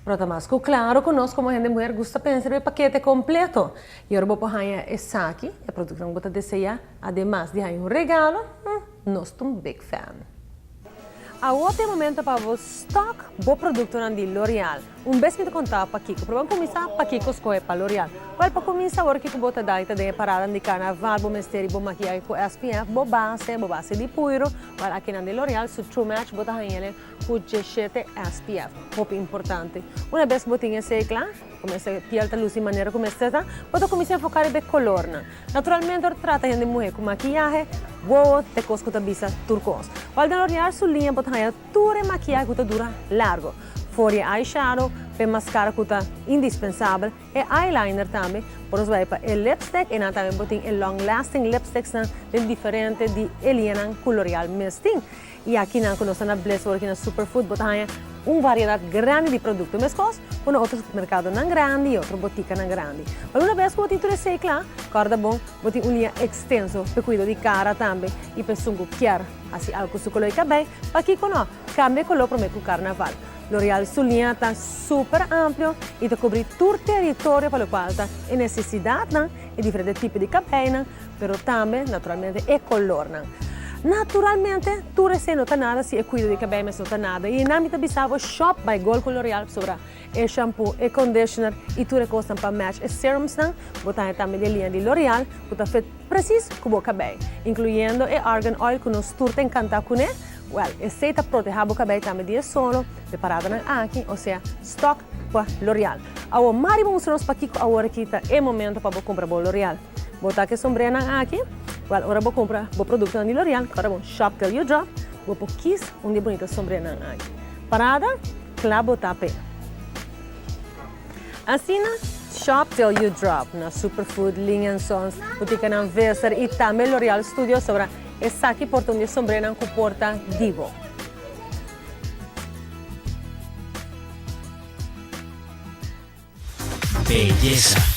Pero ta mas ku klaro ku nos komo hende muher gusta pensa riba e pakete kompleto. I ora bo por haña esaki, e produktonan ku bo ta deseá, ademas di haña un regalo, hm, nos ta un big fan. Awor ta e momento pa bo stock bo produktonan di L'Oreal. Un bes mi ta konta pakiko, pero ban kuminsá pakiko skohe pa L'Oreal. Wèl, pa kuminsá awor kiko bo ta da i ta den e paradan di karnaval, bo mester di bo makiahe ku SPF, bo base, bo base di puiro, wèl akinan di L'Oreal su True Match bo ta hañ'el Ku djeshete SPF, hopi importante. Una bes bo tin esei kla, kuminsá e piel ta lusi manera ku mester ta, bo ta kuminsá enfoká riba e kolornan. Naturalmente ora ta trata hende muhé ku makiyahe, wowo ta e kos ku ta bisa tur kos. Wèl den L'Oreal su liña bo ta haña tur e makiyahe ku ta dura largo, for di e eyeshadow pa e maskara ku ta indispensabel, E eyeliner tambe, por nos bai pa e lipstick y nan tambe bo tin e long lasting lipsticks nan den diferente di e liñanan cu L'Oreal mes tin. Y aki nan cu nos ta na Bliss ora ki na Superfood bo ta haña un variedad grandi di producto mescos cu na otro supermercadonan grandi y otro boticanan grandi. Pero una bes cu bo tin tur esey cla, corda bon bo tin un liña extenso p'e cuido di cara tambe y p'esun cu kier haci algo cu su color y cabey, pakico no cambia e color prome cu carnaval. L'Oreal su liña ta super amplio y ta cubri tur teritorio pa locual ta e necesidadnan, e diferente tipo di cabeynan, pero tambe naturalmente e colornan. Naturalmente tur esey no ta nada si e cuido di cabey mes no ta nada y nan mi ta bisa bo shop bay gol cu L'Oreal pasobra e shampoo, e conditioner y tur e cosnan pa match e serumsnan bo ta haña tambe di e liña di L'Oreal cu ta fit precies cu bo cabey, incluyendo e argan oil cu nos tur ta encanta cune. Wèl, esei ta protehá bo kabei tambe di e solo, di paradanan aki, osea, stock pa L'Oreal. Awor, Mari bo mustra nos pakiko awor aki ta e momento pa bo kumpra bo L'Oreal. Bo ta ku e sombreanan aki? Wèl, ora bo kumpra bo produktonan di L'Oreal, kòrda bon, shop till you drop, bo por kis un di e bunita sombreanan aki. Parada, kla bo ta p'e. Asina, shop till you drop na Superfood, Ling and Sons, botikanan Visser i tambe L'Oreal Studio sobra esaki por ta un di e sombrenan ku por ta di bo. Beyesa.